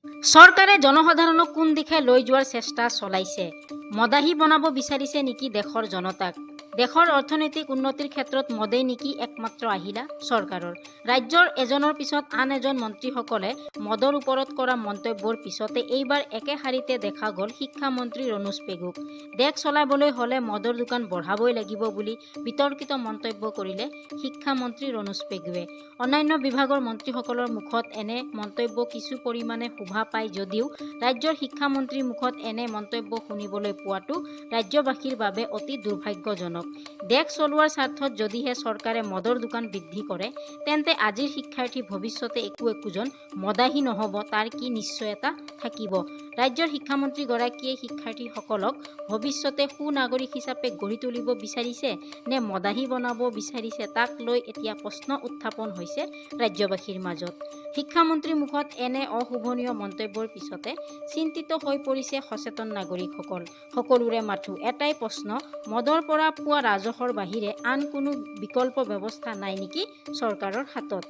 চৰকাৰে জনসাধাৰণক কোন দিশে লৈ যোৱাৰ চেষ্টা চলাইছে? মদাহী বনাব বিচাৰিছে নেকি দেশৰ জনতাক? দেশৰ অৰ্থনৈতিক উন্নতিৰ ক্ষেত্ৰত মদেই নেকি একমাত্ৰ আহিলা চৰকাৰৰ? ৰাজ্যৰ এজনৰ পিছত আন এজন মন্ত্ৰীসকলে মদৰ ওপৰত কৰা মন্তব্যৰ পিছতে এইবাৰ একে শাৰীতে দেখা গ'ল শিক্ষামন্ত্ৰী ৰণোজ পেগুক। দেশ চলাবলৈ হ'লে মদৰ দোকান বঢ়াবই লাগিব বুলি বিতৰ্কিত মন্তব্য কৰিলে শিক্ষামন্ত্ৰী ৰণোজ পেগুৱে। অন্যান্য বিভাগৰ মন্ত্ৰীসকলৰ মুখত এনে মন্তব্য কিছু পৰিমাণে শোভা পায় যদিও ৰাজ্যৰ শিক্ষামন্ত্ৰীৰ মুখত এনে মন্তব্য শুনিবলৈ পোৱাটো ৰাজ্যবাসীৰ বাবে অতি দুৰ্ভাগ্যজনক। দেশ চলোৱাৰ স্বাৰ্থত যদিহে চৰকাৰে মদৰ দোকান বৃদ্ধি কৰে, তেন্তে আজিৰ শিক্ষাৰ্থী ভৱিষ্যতে একো একোজন মদাহী নহ'ব তাৰ কি নিশ্চয়তা থাকিব? ৰাজ্যৰ শিক্ষামন্ত্ৰীগৰাকীয়ে শিক্ষাৰ্থীসকলক ভৱিষ্যতে সুনাগৰিক হিচাপে গঢ়ি তুলিব বিচাৰিছে নে মদাহী বনাব বিচাৰিছে, তাক লৈ এতিয়া প্ৰশ্ন উত্থাপন হৈছে ৰাজ্যবাসীৰ মাজত। শিক্ষামন্ত্ৰীৰ মুখত এনে অশোভনীয় মন্তব্যৰ পিছতে চিন্তিত হৈ পৰিছে সচেতন নাগৰিকসকল। সকলোৰে মাথো এটাই প্ৰশ্ন, মদৰ পৰা পোৱা ৰাজহৰ বাহিৰে আন কোনো বিকল্প ব্যৱস্থা নাই নেকি চৰকাৰৰ হাতত?